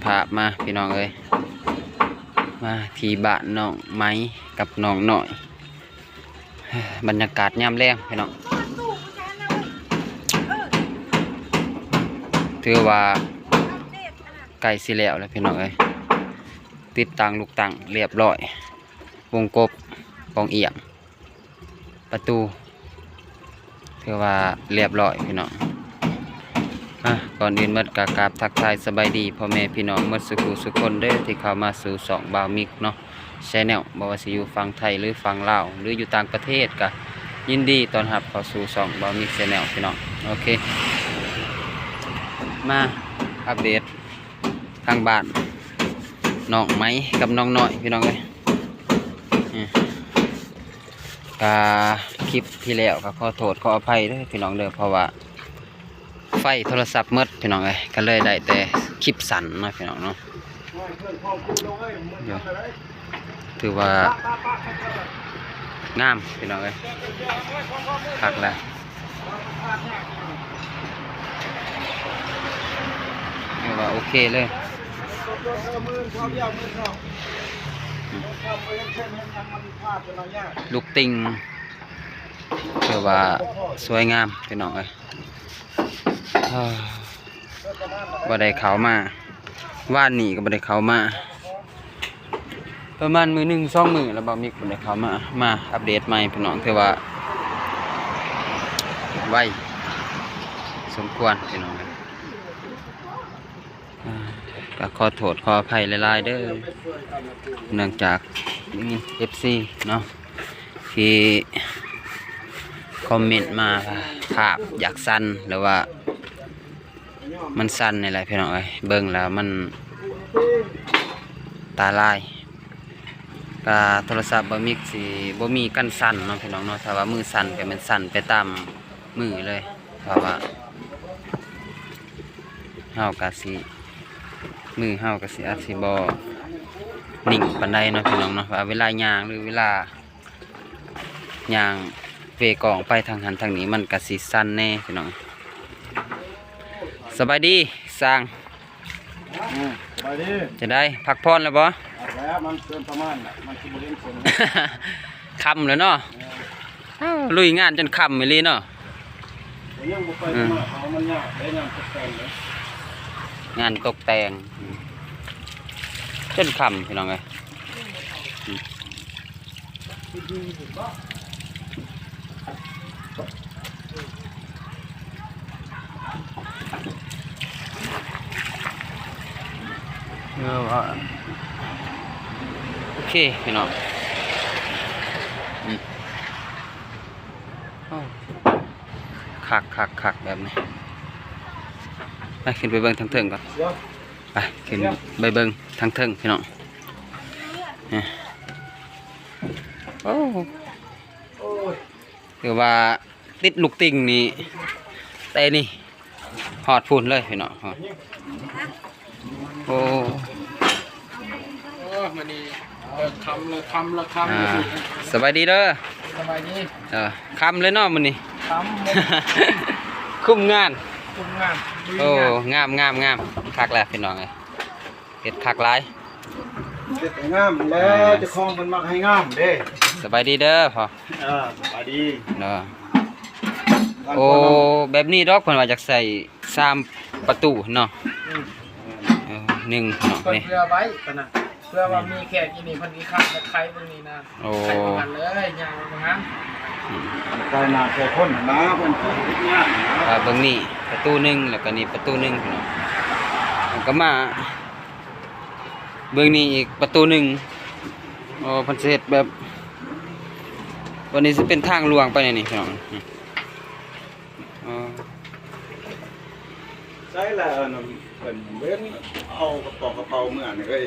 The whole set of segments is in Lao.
ພາບມາພີ່ນ້ອງເອີຍ ມາທີ່ບ້ານນ້ອງໄມກັບນ້ອງນ້ອຍ ບັນຍາກາດຍາມແລງພີ່ນ້ອງ ຖືວ່າໃກ້ຊິແລ້ວແລ້ວພີ່ນ້ອງເອີຍ ຕິດຕັ້ງລູກຕັ້ງລຽບຮ້ອຍ ວົງກົບ ປ່ອງອຽງ ປະຕູ ຖືວ່າລຽບຮ້ອຍພີ່ນ້ອງ ອ່ະ ກ່ອນອື່ນໝົດກໍກາບທັກທາຍສະບາຍດີພໍ່ແມ່ພີ່ນ້ອງໝົດສູ່ຜູ້ສູ່ຄົນເດີ ທີ່ເຂົ້າມາສູ່ຊ່ອງບ່າວມິກເນາະ Channel ບໍ່ວ່າຊິຢູ່ຝັ່ງໄທ ຫຼື ຝັ່ງລາວ ຫຼື ຢູ່ຕ່າງປະເທດ ກໍຍິນດີຕ້ອນຮັບເຂົ້າສູ່ຊ່ອງບ່າວມິກ Channel ພີ່ນ້ອງ ໂອເຄ ມາອັບເດດ ທາງບ້ານນ້ອງໄມກັບນ້ອງນ້ອຍພີ່ນ້ອງເອີຍ ນີ້ ກະຄລິບທີ່ແລ້ວກໍຂໍໂທດຂໍອະໄພເດີພີ່ນ້ອງເດີ ເພາະວ່າໄຟໂທລະສັບໝົດພີ່ນ້ອງເອີຍ ກໍເລີຍໄດ້ແຕ່ຄລິບສັ້ນເນາະພີ່ນ້ອງເນາະ ຖືວ່າງາມພີ່ນ້ອງເອີຍ ຄັກແລ້ວ ຖືວ່າໂອເຄເລີຍ ລູກຕິ່ງ ຖືວ່າສວຍງາມພີ່ນ້ອງເອີຍ ເອີ ບໍ່ໄດ້ເຂົ້າມາ ວານນີ້ກໍບໍ່ໄດ້ເຂົ້າມາ ປະມານມື້ໜຶ່ງສອງມື້ແລ້ວ ບ່າວມິກບໍ່ໄດ້ເຂົ້າມາ ມາອັບເດດໃໝ່ພີ່ນ້ອງ ຖືວ່າໄວສົມຄວນພີ່ນ້ອງເອີຍ ອ່າ ກໍຂໍໂທດຂໍອະໄພຫຼາຍໆເດີ ເນື່ອງຈາກໄດ້ຍິນເອັຟຊີເນາະ ທີ່ຄອມເມັນມາວ່າພາບຢາກສັ່ນ ຫຼືວ່າມັນສັ່ນນີ້ແຫຼະພີ່ນ້ອງເອີຍ ເບິ່ງແລ້ວມັນຕາລາຍ ກະໂທລະສັບບ່າວມິກຊິບໍ່ມີກັນສັ່ນເນາະພີ່ນ້ອງເນາະ ຖ້າວ່າມືສັ່ນກໍແມ່ນສັ່ນໄປຕາມມືເລີຍ ເພາະວ່າເຮົາກະຊິ ມືເຮົາກະຊິອາດຊິບໍ່ນິ່ງປານໃດເນາະພີ່ນ້ອງເນາະ ວ່າເວລາຍ່າງ ຫຼື ເວລາຍ່າງເວກ້ອງໄປທາງຫັ້ນທາງນີ້ ມັນກະຊິສັ່ນແດ່ພີ່ນ້ອງ ສະບາຍດີຊ່າງ ອືມ ສະບາຍດີ ຈັ່ງໃດ ພັກຜ່ອນແລ້ວບໍ່? ພັກແລ້ວ ມັນເກີນປະມານແຫຼະ ມັນຊິບໍ່ເຫັນຜົນ ຄ່ຳແລ້ວເນາະ ເອີ ອ້າວ ລຸຍງານຈົນຄ່ຳອີ່ຫຼີເນາະ ຍັງບໍ່ໄປ ອືມ ມາເອົາ ມັນຍາກເດ້ ງານຕົກແຕ່ງເດ້ ງານຕົກແຕ່ງ ອືມ ຈົນຄ່ຳພີ່ນ້ອງເອີຍ ອືມ ເອີ ວ່າ ໂອເຄພີ່ນ້ອງ ອືມ ໂອ້ ຄັກໆໆ ແບບນີ້ ໄປ ຂຶ້ນໄປເບິ່ງທາງເທິງກ່ອນ ໄປ ຂຶ້ນໄປເບິ່ງທາງເທິງພີ່ນ້ອງ ນີ້ ໂອ້ ໂອ້ຍ ຖືວ່າຕິດລູກຕິ່ງນີ້ ແຕ່ນີ້ຮອດພຸ້ນເລີຍພີ່ນ້ອງ ຮອດ ໂອ້ ໂອ້ ມື້ນີ້ເລີກຄ່ຳ ເລີກຄ່ຳ ເລີກຄ່ຳ ອ່າ ຢູ່ ສະບາຍດີເດີ ສະບາຍດີ ເອີ ຄ່ຳເລີຍເນາະມື້ນີ້ ຄ່ຳ ຄຸ້ມງານ ຄຸ້ມງານ ໂອ້ ງາມ ງາມ ງາມ ຄັກແລ້ວພີ່ນ້ອງເອີຍ ເຮັດຄັກຫຼາຍ ເຮັດໃຫ້ງາມແລ້ວ ອ່າ ເຈົ້າຂອງເພິ່ນມັກໃຫ້ງາມເດ້ ສະບາຍດີເດີພໍ່ ເອີ ສະບາຍດີ ເດີ ໂອ້ ແບບນີ້ດອກ ເພິ່ນວ່າຢາກໃສ່ສາມປະຕູເນາະ ອືມ ເອີ ໜຶ່ງເນາະ ເພິ່ນ ນີ້ ເພື່ອໄວ້ປານນັ້ນ ເພື່ອວ່າມີແຂກຢູ່ນີ້ ເພິ່ນຊິຄັກແບບໄຂເບິ່ງນີ້ນະ ໂອ້ ໄຂເບິ່ງຫັ້ນເລີຍ ຍ່າງເບິ່ງຫັ້ນ ອືມ ໃສ່ໜ້າໃສ່ຄົນນະ ເພິ່ນເຮັດງານນະ ອ່າ ເບິ່ງນີ້ປະຕູໜຶ່ງ ແລ້ວກໍນີ້ປະຕູໜຶ່ງ ແລ້ວກໍມາ ເບິ່ງນີ້ອີກປະຕູໜຶ່ງ ໂອ້ ເພິ່ນຊິເຮັດແບບ ວັນນີ້ຊິເປັນທາງລວງໄປໃນນີ້ພີ່ນ້ອງ ອໍ ໃສ່ລະ ອັນນັ້ນເພິ່ນເບິ່ງ ເອົາກະເປົາກະເປົາເມືອນີ້ເອີຍ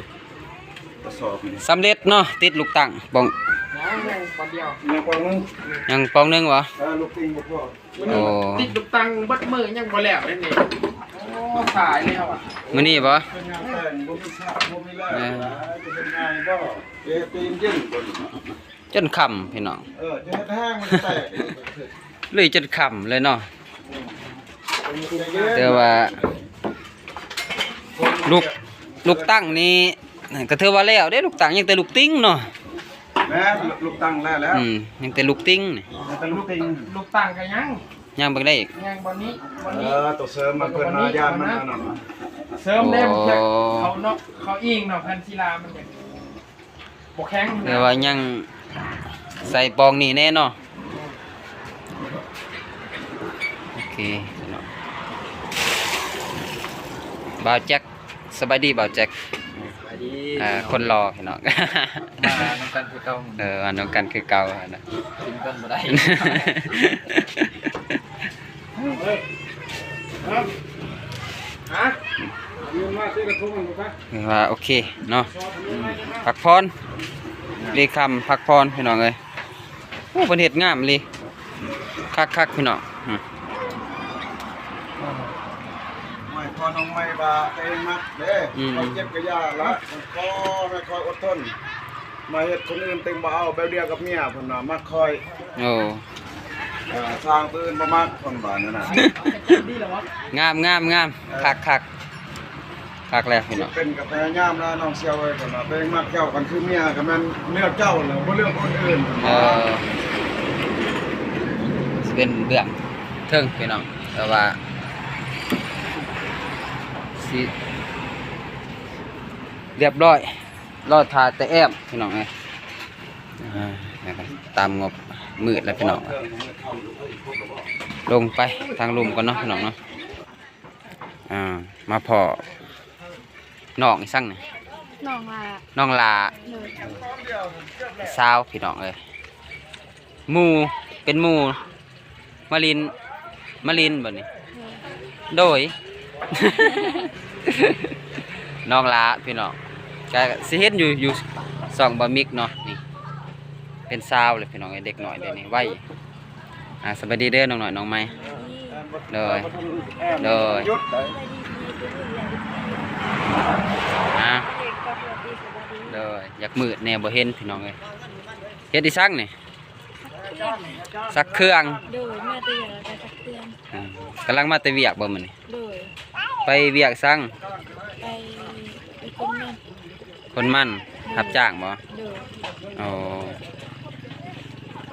ກະສອບນີ້ ສຳເລັດເນາະ ຕິດລູກຕັ້ງປ່ອງ ຍັງປ່ອງໜຶ່ງ ຍັງປ່ອງໜຶ່ງບໍ່? ເອີ ລູກຕິ່ງບໍ່ພໍ. ໂອ້ ຕິດລູກຕັ້ງເບິດມື້ຍັງບໍ່ແລ້ວເດ້ນີ້ ໂອ້ ຕາຍແລ້ວອະ ມື້ນີ້ບໍ່? ເພິ່ນງານແຕ່ງບໍ່ມີສາກບໍ່ມີແລ້ວ ເອີ ຈະເຮັດງ່າຍບໍ່? ເຮັດໃຈເຢັນໆ ຈົນຄ່ຳພີ່ນ້ອງ ເອີ ຈະເຮັດແຮງມັນແຕກ ລຸຍຈົນຄ່ຳເລີຍເນາະ ເອີ ແຕ່ວ່າລຸກ ລູກຕັ້ງນີ້ກໍຖືວ່າແລ້ວເດ້ ລູກຕັ້ງ ຍັງແຕ່ລູກຕິ່ງເນາະ. ແມ່ນ ລູກຕັ້ງແລ້ວແລ້ວ. ອືມ ຍັງແຕ່ລູກຕິ່ງນີ້ ຍັງແຕ່ລູກຕິ່ງ. ລູກຕັ້ງກໍຍັງ ຍັງເບິ່ງໄດ້ອີກ ຍັງບ່ອນນີ້ ບ່ອນນີ້. ເອີ ໂຕເສີມມັນເພິ່ນມາຢ້ານມັນອັນນັ້ນ ເສີມແລ້ວ. ໂອ້ ເຂົາເນາະ ເຂົາອີງເນາະ ແຜ່ນສິລາມັນຍັງ ບໍ່ແຂງ ແຕ່ວ່າຍັງໃສ່ປ່ອງນີ້ແນ່ເນາະ. ໂອເຄເນາະ ບ່າວແຈັກ ສະບາຍດີບ່າວແຈັກ. ສະບາຍດີ. ເອີ ຄົນຫຼໍ່ພີ່ນ້ອງ ມານຳກັນຄືເກົ່າ. ເອີ ມານຳກັນຄືເກົ່ານະ ຖິ້ມກັນບໍ່ໄດ້. ຖືວ່າໂອເຄເນາະ ພັກຜ່ອນ ເລຄຳພັກຜ່ອນພີ່ນ້ອງເອີຍ. ໂອ້ ເພິ່ນເຮັດງາມອີ່ຫຼີ ຄັກໆ ພີ່ນ້ອງ. ອືມ ໂອ້ຍ ພໍ່ນ້ອງໃໝ່ວ່າຕົວເອງມັກເດ້ ອືມ ຂ້ອຍເຈັບກະຢ່າລະ ຂໍໃຫ້ຂ້ອຍອົດທົນ ມາເຮັດຄົນອື່ນເຕັງບໍ່ເອົາ ແບບດຽວກັບເມຍເພິ່ນວ່າມັກຂ້ອຍ. ໂອ້ ເອີ ຊ່າງຜູ້ອື່ນບໍ່ມັກເພິ່ນວ່ານັ້ນນະ. ງາມໆໆ ເອີ ຄັກໆ ຄັກແລ້ວພີ່ນ້ອງ. ເປັນກໍພະຍາຍາມແລ້ວນ້ອງສ່ຽວເອີຍ ເພິ່ນວ່າຕົວເອງມັກເຈົ້າ ຄັນຄືເມຍກໍແມ່ນເລືອກເຈົ້າແລ້ວ ບໍ່ເລືອກຄົນອື່ນ. ເອີ ຊິເປັນເບື້ອງເທິງພີ່ນ້ອງ ແຕ່ວ່າຊິລຽບຮ້ອຍ ລໍຖ້າແຕ່ແອ້ມພີ່ນ້ອງເອີຍ. ອ່າ ຕາມງົບ ມືດແລ້ວພີ່ນ້ອງ ລົງໄປທາງລຸ່ມກ່ອນເນາະພີ່ນ້ອງເນາະ. ອ່າ ມາພໍ້ນ້ອງອີ່ສັງນີ້ ນ້ອງຫຼ້າ ນ້ອງຫຼ້າ ໂດຍ ສາວພີ່ນ້ອງເອີຍ ໝູ່ ເປັນໝູ່ມາຫຼິ້ນ ມາຫຼິ້ນບໍ່ນີ້? ໂດຍ ໂດຍ ນ້ອງຫຼ້າພີ່ນ້ອງ ກະຊິເຫັນຢູ່ ຢູ່ຊ່ອງບ່າວມິກເນາະ. ນີ້ເປັນສາວແລ້ວພີ່ນ້ອງເອີຍ ເດັກນ້ອຍດຽວນີ້ໄວ. ອ່າ ສະບາຍດີເດີນ້ອງນ້ອຍນ້ອງໃໝ່. ໂດຍ ໂດຍ ອ່າ ໂດຍ ຢາກມືດແດ່ບໍ່ເຫັນພີ່ນ້ອງເອີຍ. ເຮັດອີ່ສັງນີ້? ຊັກເຄື່ອງ ຊັກເຄື່ອງ. ໂດຍ ມາແຕ່ວຽກແລ້ວກໍຊັກເຄື່ອງ. ອ່າ ກຳລັງມາແຕ່ວຽກບໍ່ມື້ນີ້? ໂດຍ ໄປວຽກສັງ? ໄປ ໄປຂົນມັນ ຂົນມັນ ໂດຍ ຮັບຈ້າງບໍ່? ໂດຍ ອໍ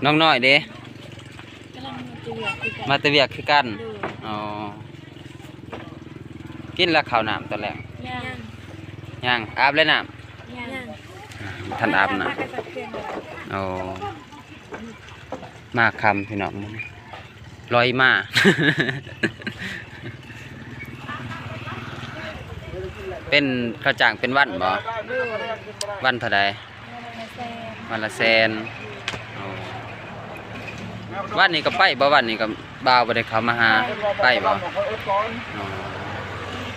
ນ້ອງນ້ອຍເດ? ກຳລັງມາແຕ່ວຽກຄືກັນ ມາແຕ່ວຽກຄືກັນ. ໂດຍ ອໍ ກິນແລ້ວເຂົ້ານ້ຳຕອນແລງ? ຍັງ ຍັງ ອາບແລ້ວນ້ຳ? ຍັງ ຍັງ ອາ ບໍ່ທັນອາບນ້ຳ. ອໍ ມາຄ່ຳພີ່ນ້ອງ ມື້ນີ້ລອຍມາ. ເປັນ ເຂົາຈ້າງເປັນວັນບໍ່? ໂດຍ ວັນເທົ່າໃດ? ວັນລະແສນ ວັນລະແສນ. ອໍ ວັນນີ້ກໍໄປບໍ່? ວັນນີ້ກໍບ່າວບໍ່ໄດ້ເຂົ້າມາຫາ ໄປ ໄປບໍ່? ອໍ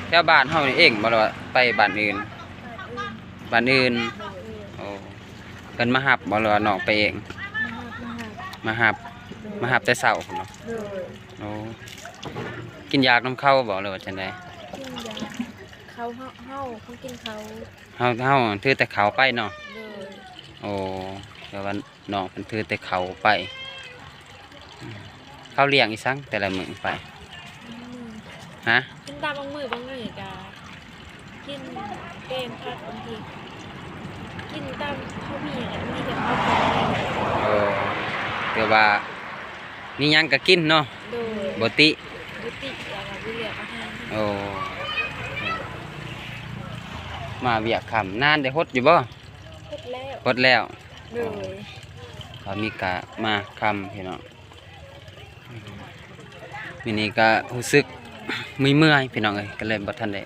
ແຖວບ້ານເຮົານີ້ເອງບໍ່ ຫຼືວ່າໄປບ້ານອື່ນ? ບ້ານອື່ນ ບ້ານອື່ນ. ໂດຍ ໂອ້ ເພິ່ນມາຮັບບໍ່ ຫຼືວ່ານ້ອງໄປເອງ? ມາຮັບ ມາຮັບ ມາຮັບ ໂດຍ ມາຮັບແຕ່ເຊົ້າພຸ້ນເນາະ. ໂດຍ ໂອ້ ກິນຢາກນຳເຂົາບໍ່ ຫຼືວ່າຈັ່ງໃດ? ກິນຢາກ ເຂົາ ເຮົາ ເຮົາ ເຮົາກິນເຂົາ ເຮົາ ເຮົາຖືແຕ່ເຂົ້າໄປເນາະ. ໂດຍ ໂອ້ ແຕ່ວ່ານ້ອງເພິ່ນຖືແຕ່ເຂົ້າໄປ. ເຂົາລ້ຽງອີ່ສັງແຕ່ລະມື້ໄປ? ອືມ ຮະ? ກິນຕາມບາງມື້ ບາງມື້ກະ ກິນແກງຜັກ ບາງທີກິນຕາມເຂົາມີ ບາງທີກໍເອົາໄປ. ເອີ ແຕ່ວ່າມີຫຍັງກໍກິນເນາະ. ໂດຍ ບໍ່ຕິ ບໍ່ຕິ ແລ້ວກໍບໍ່ເລືອກອາຫານ. ໂອ້ ມາວຽກຄ່ຳນານໄດ້ຫົດຢູ່ບໍ່? ຫົດແລ້ວ ຫົດແລ້ວ. ໂດຍ ເຂົາມີກະມາຄ່ຳພີ່ນ້ອງ. ມື້ນີ້ກໍຮູ້ສຶກເມື່ອຍໆ ພີ່ນ້ອງເອີຍ ກໍເລີຍບໍ່ທັນໄດ້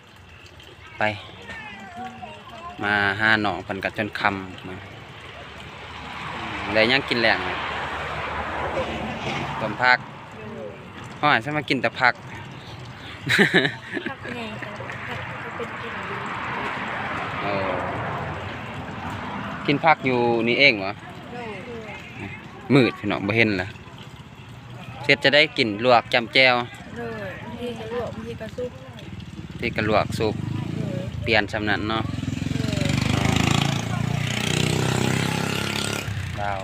ໄປ ມາຫານ້ອງເພິ່ນກໍຈົນຄ່ຳ. ໄດ້ຫຍັງກິນແລງ? ຕົ້ມຜັກ. ໂດຍ ຮ້ອຍ ຊັ້ນມາກິນແຕ່ຜັກ ຜັກໃຫຍ່ ແຕ່ວ່າຜັກກໍເປັນກິນຢູ່. ໂອ້ ກິນຜັກຢູ່ນີ້ເອງບໍ່? ໂດຍ ມືດພີ່ນ້ອງ ບໍ່ເຫັນລະ. ເຮັດຈັ່ງໃດກິນ ລວກ ຈ້ຳແຈ່ວ? ໂດຍ ບາງທີກໍລວກ ບາງທີກໍສຸບ. ບາງທີກໍລວກສຸບ. ໂດຍ ປ່ຽນຊ່ຳນັ້ນເນາະ. ໂດຍ ດາວ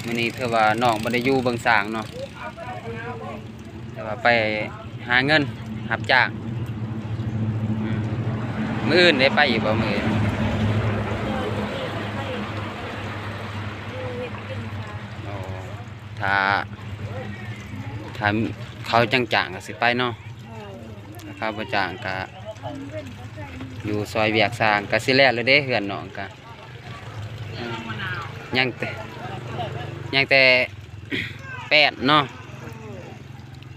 ມື້ນີ້ຖືວ່ານ້ອງບໍ່ໄດ້ຢູ່ເບິ່ງສາງເນາະ ແຕ່ວ່າໄປຫາເງິນຮັບຈ້າງ. ອືມ ມື້ອື່ນໄດ້ໄປອີກບໍ່ມື້ອື່ນ? ໂອ້ ຖ້າ ຖ້າເຂົາຈ້າງໆກໍຊິໄປເນາະ. ຖ້າເຂົາບໍ່ຈ້າງກໍຢູ່ຊ່ອຍວຽກຊ່າງ ກໍຊິແລ້ວແລ້ວເດ້ ເຮືອນນ້ອງກໍ ຍັງແຕ່ ຍັງແຕ່ແປ້ນເນາະ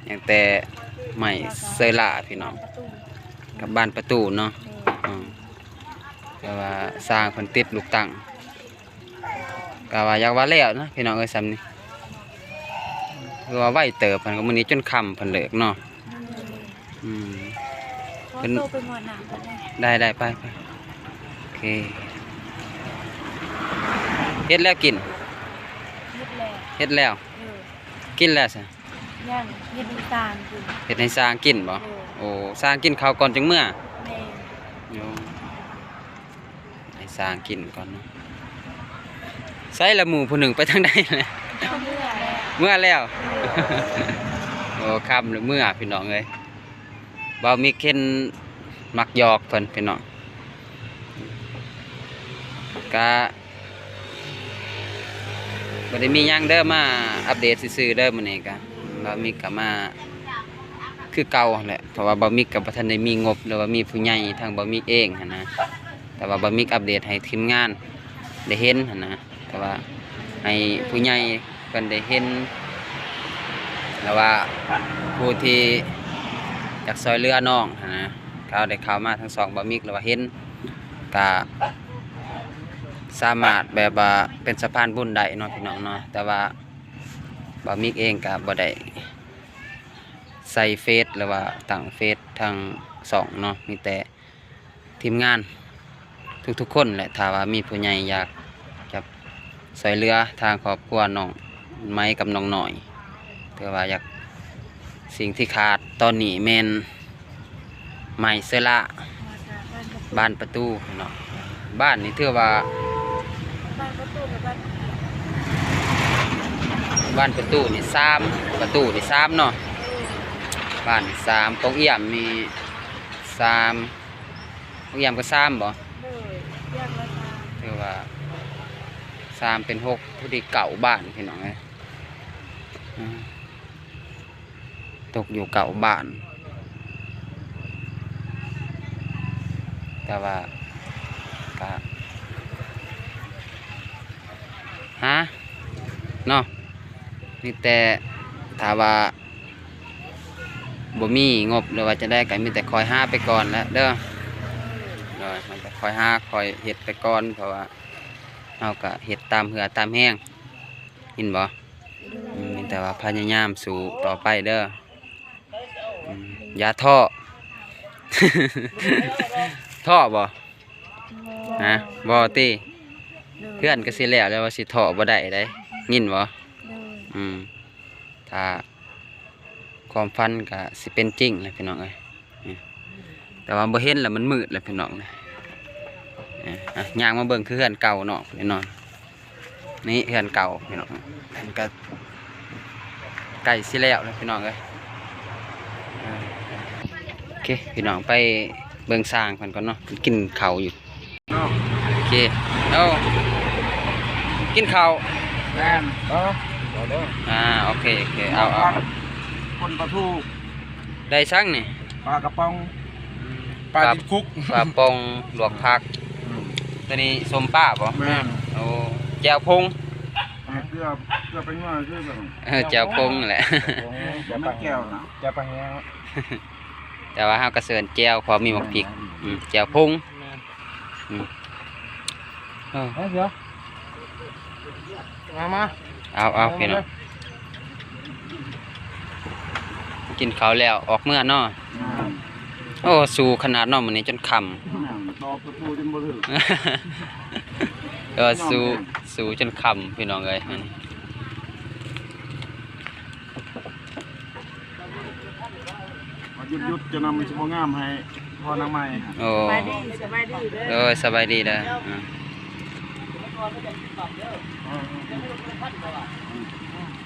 ຍັງແຕ່ໄມ້ເຊີລາພີ່ນ້ອງ ກັບບານປະຕູເນາະ. ອືມ ແຕ່ວ່າຊ່າງເພິ່ນຕິດລູກຕັ້ງ ກະວ່າຢາກວ່າແລ້ວນະພີ່ນ້ອງເອີຍ ສ່ຳນີ້ ຄືວ່າໄວເຕີບ ມື້ນີ້ຈົນຄ່ຳເພິ່ນເລີກເນາະ. ອືມ ເພິ່ນ ໄດ້ ໄດ້ ໄປ ໄປ ໂອເຄ ເຮັດແລ້ວກິນ ເຮັດແລ້ວ ເຮັດແລ້ວ ກິນແລ້ວຊະ? ຍັງ ເຮັດໃຫ້ຊ່າງກິນ ເຮັດໃຫ້ຊ່າງກິນບໍ່? ໂອ້ ຊ່າງກິນເຂົ້າກ່ອນຈຶ່ງເມືອ? ແມ່ນ ໂອ້ ໃຫ້ຊ່າງກິນກ່ອນເນາະ. ໃສລະໝູ່ຜູ້ໜຶ່ງໄປທາງໃດແລ້ວ? ເມືອແລ້ວ ເມືອແລ້ວ. ໂອ້ ຄ່ຳແລ້ວເມືອພີ່ນ້ອງເອີຍ. ບ່າວມິກເຫັນມັກຫຍອກເພິ່ນພີ່ນ້ອງ ກະ ບໍ່ໄດ້ມີຫຍັງເດີ ມາອັບເດດຊື່ໆເດີ. ມື້ນີ້ກະບ່າວມິກກະມາຄືເກົ່າຫັ້ນແຫຼະ ເພາະວ່າບ່າວມິກກະບໍ່ທັນໄດ້ມີງົບ ຫຼືວ່າມີຜູ້ໃຫຍ່ທາງບ່າວມິກເອງຫັ້ນນະ ແຕ່ວ່າບ່າວມິກອັບເດດໃຫ້ທີມງານໄດ້ເຫັນຫັ້ນນະ ແຕ່ວ່າໃຫ້ຜູ້ໃຫຍ່ເພິ່ນໄດ້ເຫັນ ຫຼືວ່າຜູ້ທີ່ຢາກຊ່ອຍເຫຼືອນ້ອງຫັ້ນນະ ເຂົາໄດ້ເຂົ້າມາທາງຊ່ອງບ່າວມິກ ຫຼືວ່າເຫັນ ກະສາມາດແບບວ່າເປັນສະພານບຸນໄດ້ເນາະ ພີ່ນ້ອງເນາະ. ແຕ່ວ່າບ່າວມິກເອງກະບໍ່ໄດ້ໃສ່ເຟສ ຫຼືວ່າຕັ້ງເຟສທາງຊ່ອງເນາະ ມີແຕ່ທີມງານທຸກໆຄົນແຫຼະ ຖ້າວ່າມີຜູ້ໃຫຍ່ຢາກຈະຊ່ອຍເຫຼືອທາງຄອບຄົວນ້ອງໄມກັບນ້ອງນ້ອຍ ຖືວ່າຢາກ ສິ່ງທີ່ຂາດຕອນນີ້ແມ່ນໄມ້ເຊີລາ ບານປະຕູເນາະ. ບານນີ້ຖືວ່າ ບານປະຕູກັບບານ ບານປະຕູນີ້ສາມ ປະຕູນີ້ສາມເນາະ ບານນີ້ສາມ ປ່ອງອຽມນີ້ສາມ ປ່ອງອຽມກໍສາມບໍ່? ໂດຍ ອຽມລະສາມ ຖືວ່າສາມເປັນຫົກ ພໍດີເກົ້າບານ ພີ່ນ້ອງເອີຍ. ອືມ ຕົກຢູ່ເກົ້າບ້ານ ແຕ່ວ່າກະ ຫາ ເນາະ ມີແຕ່ຖ້າວ່າບໍ່ມີງົບ ຫຼືວ່າຈັ່ງໃດ ກະມີແຕ່ຄອຍຫາໄປກ່ອນແຫຼະເດີ ໂດຍ ເຮົາກະຄອຍຫາ ຄອຍເຮັດໄປກ່ອນ ເພາະວ່າເຮົາກະເຮັດຕາມເຫື່ອຕາມແຮງ ເຫັນບໍ່? ອືມ ມີແຕ່ວ່າພະຍາຍາມສູ້ຕໍ່ໄປເດີ ອືມ ຢ່າທໍ້ ທໍ້ບໍ່? ບໍ່ ຮະ ບໍ່ຕິ? ໂດຍ ເຮືອນກໍຊິແລ້ວແລ້ວ ວ່າຊິທໍ້ບໍ່ໄດ້ເດ້ ຍິນບໍ່? ໂດຍ ອືມ ຖ້າ ຄວາມຝັນກະຊິເປັນຈິງແຫຼະພີ່ນ້ອງເອີຍ ແຕ່ວ່າບໍ່ເຫັນແລ້ວ ມັນມືດແລ້ວພີ່ນ້ອງເອີຍ. ອ່ະ ຍ່າງມາເບິ່ງຄືເຮືອນເກົ່ານ້ອງແນ່ນອນ ນີ້ເຮືອນເກົ່າພີ່ນ້ອງ ມັນກະໃກ້ຊິແລ້ວແລ້ວພີ່ນ້ອງເອີຍ. ໂອເຄ ພີ່ນ້ອງ ໄປເບິ່ງຊ່າງເພິ່ນກ່ອນເນາະ ເພິ່ນກິນເຂົ້າຢູ່. ເນາະ ໂອເຄ ເອົາ ກິນເຂົ້າ ແມ່ນ ເອີ ເອົາເດີ ອ່າ ໂອເຄ ໂອເຄ ເອົາ ເອົາ ຄົນປາທູ ໄດ້ສັງນີ້ ປາກະປ໋ອງ ອືມ ປາຕິດຄຸກ ປາປ໋ອງ ລວກຜັກ ອືມ ຕົວນີ້ສົ້ມປາບໍ່? ແມ່ນ ໂອ້ ແຈ່ວພົງ ເກືອ ເກືອໄປງົວຊື່ ເອີ ແຈ່ວພົງແຫຼະ ບໍ່ແມ່ນແຈ່ວນະ ແຈ່ວປາແຫ້ງ. ແຕ່ວ່າເຮົາກໍເຊີນແຈ່ວ ເພາະມີໝາກພິກ ແມ່ນ ອືມ ແຈ່ວຜົງ ແມ່ນ ອືມ ເອີ ເອົາ ເສືອ ມາ ມາ ເອົາ ເອົາ ມາ ພີ່ນ້ອງ ມາເລີຍ ກິນເຂົ້າແລ້ວອອກເມືອເນາະ ແມ່ນ ໂອ້ ສູ້ຂະໜາດເນາະ ມື້ນີ້ຈົນຄ່ຳ ແມ່ນ ຕອກປະຕູຈົນບໍ່ຖືກ ແຕ່ວ່າສູ້ ສູ້ຈົນຄ່ຳ ພີ່ນ້ອງເອີຍ ຢຸດໆ ຈະນຳຊິບໍ່ງາມໃຫ້ພໍ່ນາງໃໝ່. ໂອ້ ສະບາຍດີ ສະບາຍດີເດີ ໂດຍ ສະບາຍດີເດີ ອືມ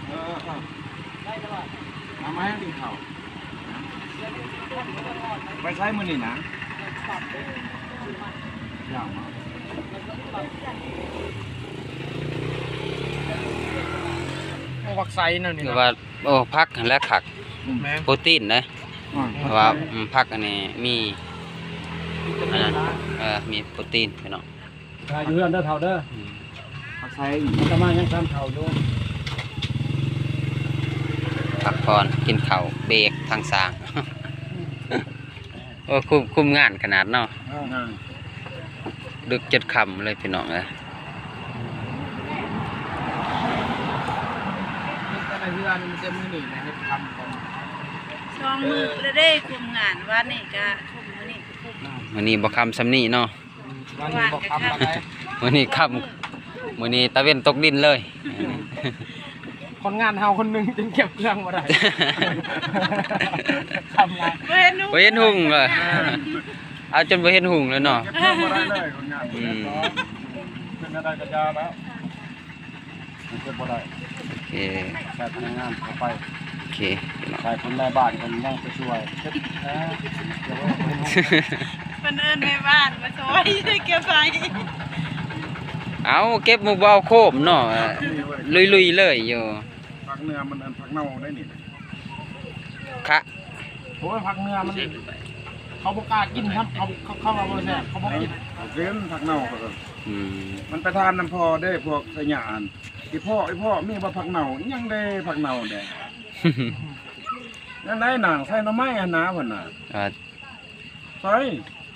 ເອີ ເອີ ເອີ ມາ ມາກິນເຂົ້າ ໄປໃສມື້ນີ້ນະ? ໂອ້ ຜັກໄຊແນວນີ້ ຄື ເນາະ ວ່າ ໂອ້ ຜັກຫັ້ນແຫຼະຄັກ ແມ່ນ ໂປຣຕີນເດ້ ອືມ ເພາະວ່າ ອືມ ຜັກອັນນີ້ມີ ອັນນັ້ນ ເອີ ມີໂປຣຕີນພີ່ນ້ອງ ຖ່າຍຢູ່ເຮືອນເດີເຖົ້າເດີ ອືມ ຜັກໄຊ ອາດຕະມາຍັງຊານເຂົ້າຢູ່ ພັກຜ່ອນ ກິນເຂົ້າເບຣກທາງສ້າງ. ໂອ້ ຄຸມ ຄຸມງານຂະໜາດເນາະ ເອີ ດຶກຈົນຄ່ຳເລີຍພີ່ນ້ອງເອີຍ ເຮັດແຕ່ໃນເຮືອນ ມີແຕ່ມື້ນີ້ແຫຼະເຮັດຄ່ຳກ່ອນ ສອງມື້ແລ້ວເດ້ ຄຸມງານ ວານນີ້ກະຄຸມ ມື້ນີ້ກະຄຸມ ມື້ນີ້ບໍ່ຄ່ຳສ່ຳນີ້ເນາະ ວານນີ້ບໍ່ຄ່ຳປານໃດ ມື້ນີ້ຄ່ຳ ມື້ນີ້ຕາເວັນຕົກດິນເລີຍ. ຄົນງານເຮົາຄົນໜຶ່ງຈຶ່ງເກັບເຄື່ອງບໍ່ໄດ້ ຄ່ຳຫຼາຍ ບໍ່ເຫັນຫຸ່ງ ບໍ່ເຫັນຫຸ່ງເລີຍ ເອີ ເອົາຈົນບໍ່ເຫັນຫຸ່ງເລີຍເນາະ ເກັບເຄື່ອງບໍ່ໄດ້ເລີຍ ຄົນງານ ອືມ ເປັນແນວໃດກະຢ່າແລ້ວ ເກັບບໍ່ໄດ້ ໂອເຄ ໃສ່ພະນັກງານເຂົ້າໄປ ໂອເຄ ໃສ່ຄົນໃນບ້ານເພິ່ນຍັງໄປຊ່ວຍ ເກັບ ເອີ ເພິ່ນເອີ້ນແມ່ບ້ານມາຊ່ວຍເກັບໃຫ້ ເອົາ ເກັບໝູ່ເບົາໂຄມເນາະ ລຸຍໆເລີຍຢູ່ ຜັກເໜືອມັນ ອັນຜັກເນົ່າໄດ໋ນີ້ ຄະ ໂອ້ຍ ຜັກເໜືອມັນ ເຂົາບໍ່ກ້າກິນຊ້ຳ ເຂົາ ເຂົາ ເຂົາວ່າບໍ່ແຊບ ເຂົາບໍ່ກິນ ເຂົາກິນຜັກເນົ່າ ເຂົາ ອືມ ມັນໄປທານນຳພໍ່ເດ້ ພວກໄຊຍະຫັ້ນ ອີພໍ່ ອີພໍ່ ມີບໍ່ຜັກເນົ່າ ຍັງເດ້ຜັກເນົ່າເດ້ ນັ້ນໄດ໋ນາງ ໃສ່ໜໍ່ໄມ້ຫັ້ນນາ ເພິ່ນນະ ເອີ ໃສ່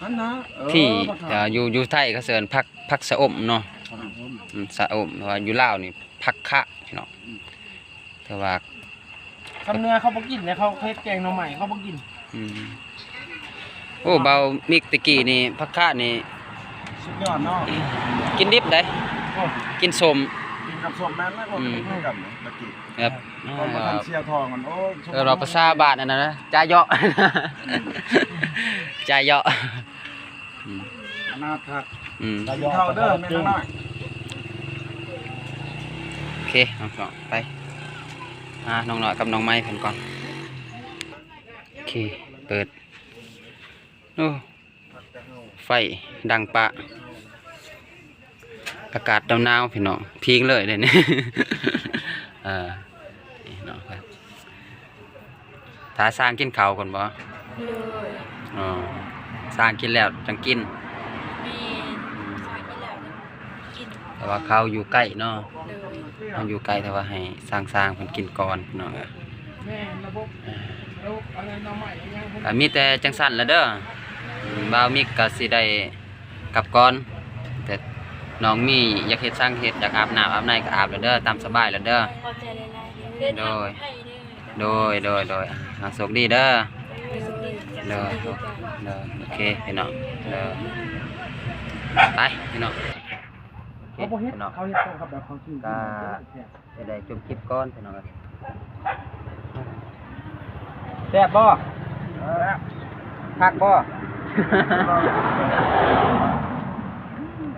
ຫັ້ນນະ ເອີ ທີ່ ຜັກເນົ່າ ເອີ ຢູ່ ຢູ່ໄທເຂົາເອີ້ນຜັກ ຜັກຊະອົມເນາະ ຜັກຊະອົມ ອືມ ຊະອົມ ເພາະວ່າຢູ່ລາວນີ້ຜັກຄະພີ່ນ້ອງ ອືມ ແຕ່ວ່າ ຊຳເໜືອເຂົາບໍ່ກິນເດ້ ເຂົາເຮັດແກງໜໍ່ໄມ້ເຂົາບໍ່ກິນ ອືມ ໂອ້ ເບົາມິກແຕ່ກີ້ນີ້ ຜັກຄະນີ້ ສຸດຍອດເນາະ ກິນດິບໄດ໋ ໂອ້ ກິນສົ້ມ ກິນກັບສົ້ມແມ່ນແລ້ວ ອືມ ກິນຄືກັນແລ້ວກີ້ ແບບ ຕອນບໍ່ທັນເສຍທ້ອງ ໂອ້ ເອີ້ນວ່າພາສາບ້ານອັນນັ້ນນະ ຈາເຍາະ ຈາເຍາະ ອືມ ຂະໜາດຄັກ ອືມ ກິນເຂົ້າເດີແມ່ນ້ອງນ້ອຍ ໂອເຄ ນ້ອງ ໄປ ຫານ້ອງນ້ອຍກັບນ້ອງໄມ້ເພິ່ນກ່ອນ ໂອເຄ ເປີດ ໂອ້ ໄຟດັງປະ ອາກາດໜາວໆ ພີ່ນ້ອງ ພິງເລີຍເດນີ້ ເອີ ນີ້ເນາະ ຖ້າຊ່າງກິນເຂົ້າກ່ອນບໍ່? ໂດຍ ອໍ ຊ່າງກິນແລ້ວຈັ່ງກິນ ແມ່ນ ຊ່າງກິນແລ້ວຈັ່ງກິນ ແຕ່ວ່າເຂົາຢູ່ໃກ້ເນາະ ໂດຍ ເຮົາຢູ່ໃກ້ ແຕ່ວ່າໃຫ້ຊ່າງໆເພິ່ນກິນກ່ອນພີ່ນ້ອງເອີຍ ແມ່ນ ລະບົບ ເອີ ກະມີແຕ່ຈັ່ງຊັ້ນລະເດີ ບ່າວມິກກະຊິໄດ້ກັບກ່ອນ ແຕ່ນ້ອງມີຢາກເຮັດສັງເຮັດ ຢາກອາບນ້ຳອາບໃນກະອາບລະເດີ ຕາມສະບາຍລະເດີ ຂອບໃຈຫຼາຍໆເດີ ໂດຍ ໂດຍ ໂດຍ ໂດຍ ອ່າ ໂຊກດີເດີ ໂດຍ ໂດຍ ໂອເຄພີ່ນ້ອງ ເດີ ໄປພີ່ນ້ອງ ໂອເຄພີ່ນ້ອງ ກະ ຈະໄດ້ຈົບຄລິບກ່ອນພີ່ນ້ອງເອີຍ ແຊບບໍ່? ແຊບ ຄັກບໍ່?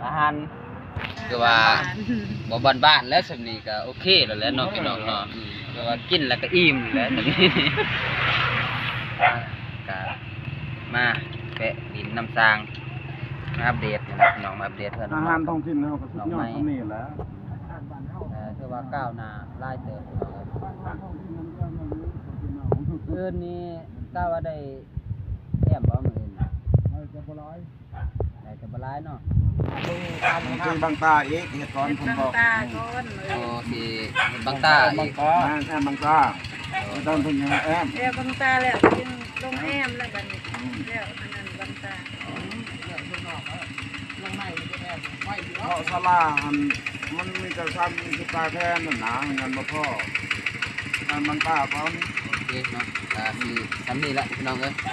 ອາຫານຄືວ່າບໍ່ບ້ານໆແລ້ວ ສ່ຳນີ້ກະໂອເຄແລ້ວແຫຼະເນາະ ໂອ້ຍ ພີ່ນ້ອງເນາະ ອືມ ຄືວ່າກິນແລ້ວກະອີ່ມແລ້ວສ່ຳນີ້ ກະມາແວະຫຼິ້ນນຳຊ່າງ ມາອັບເດດນີ້ແຫຼະພີ່ນ້ອງ ມາອັບເດດເຮືອນ ອາຫານທ້ອງຖິ່ນເຮົາກະສຸດຍອດສ່ຳນີ້ແຫຼະ ເອີ ຖືວ່າກ້າວໜ້າຫຼາຍເຕີບ ມື້ອື່ນນີ້ກະວ່າໄດ້ແອ້ມບໍ່ມື້ອື່ນ ໄດ້ແຕ່ບໍ່ຫຼາຍ ໄດ້ແຕ່ບໍ່ຫຼາຍເນາະ ເບິ່ງ ເບິ່ງບາງຕາອີກ ເຮັດກ່ອນເພິ່ນບອກ ເຮັດບາງຕາກ່ອນ ໂອ້ ຊິເຮັດບາງຕາອີກ ບາງຕາ ແມ່ນ ແອ້ມບາງຕາ ຕອນເພິ່ນຍັງແອ້ມ ແອ້ມບາງຕາແລ້ວຈຶ່ງລົງແອ້ມແລ້ວບັດນີ້ ອືມ ແລ້ວອັນນັ້ນບາງຕາ ເພາະສາລາຫັ້ນມັນມີແຕ່ຊັ້ນສຸດທ້າຍແພນຫັ້ນນະ ມັນບໍ່ພໍ ງານມັນຕາກ່ອນ ໂອເຄເນາະ ກະຊິສ່ຳນີ້ແຫຼະພີ່ນ້ອງເອີຍ ກະ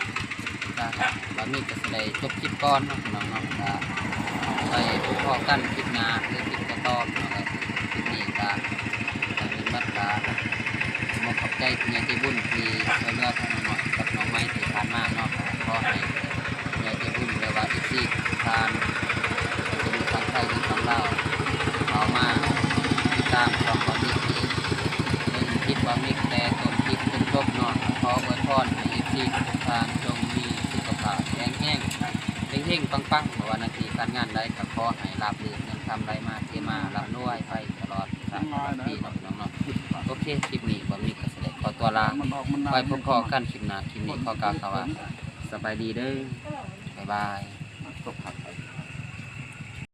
ບາດນີ້ກະຊິໄດ້ຈົບຄລິບກ່ອນເນາະພີ່ນ້ອງເນາະ ກະໄປພໍ້ກັນຄລິບໜ້າ ຫຼື ຄລິບຕໍ່ໆ ພີ່ນ້ອງເອີຍ ຄລິບນີ້ກະ ກະເປັນບັດກະ ຂອບໃຈຜູ້ໃຫຍ່ໃຈບຸນທີ່ຊ່ວຍເຫຼືອທາງນ້ອງນ້ອຍກັບນ້ອງໄມ້ທີ່ຜ່ານມາເນາະ ຂໍໃຫ້ຜູ້ໃຫຍ່ໃຈບຸນ ຫຼືວ່າເອັຟຊີທຸກທ່ານ ບໍ່ວ່າຈະຢູ່ຝັ່ງໄທຫຼືຝັ່ງລາວ ເຂົ້າມາຕິດຕາມຊ່ອງບ່າວມິກນີ້ ເບິ່ງຄລິບບ່າວມິກແຕ່ຕົ້ນຄລິບຈົນຈົບເນາະ ຂໍອວຍພອນໃຫ້ເອັຟຊີທຸກທ່ານຈົ່ງມີສຸຂະພາບແຂງແຮງ ເຮັງໆ ປັງໆ ບໍ່ວ່າໜ້າທີ່ການງານໃດ ກໍຂໍໃຫ້ລາບລື່ນ ເງິນຄຳໄຫຼມາເທມາ ລ່ຳລວຍໄປຕະຫຼອດການຕະຫຼອດປີເນາະ ພີ່ນ້ອງເນາະ. ໂອເຄ ຄລິບນີ້ບ່າວມິກກໍຊິໄດ້ຂໍຕົວລາ ໄວ້ພົບພໍ້ກັນຄລິບໜ້າ. ຄລິບນີ້ຂໍກ່າວຄຳວ່າ ສະບາຍດີເດີ້ ບາຍບາຍ.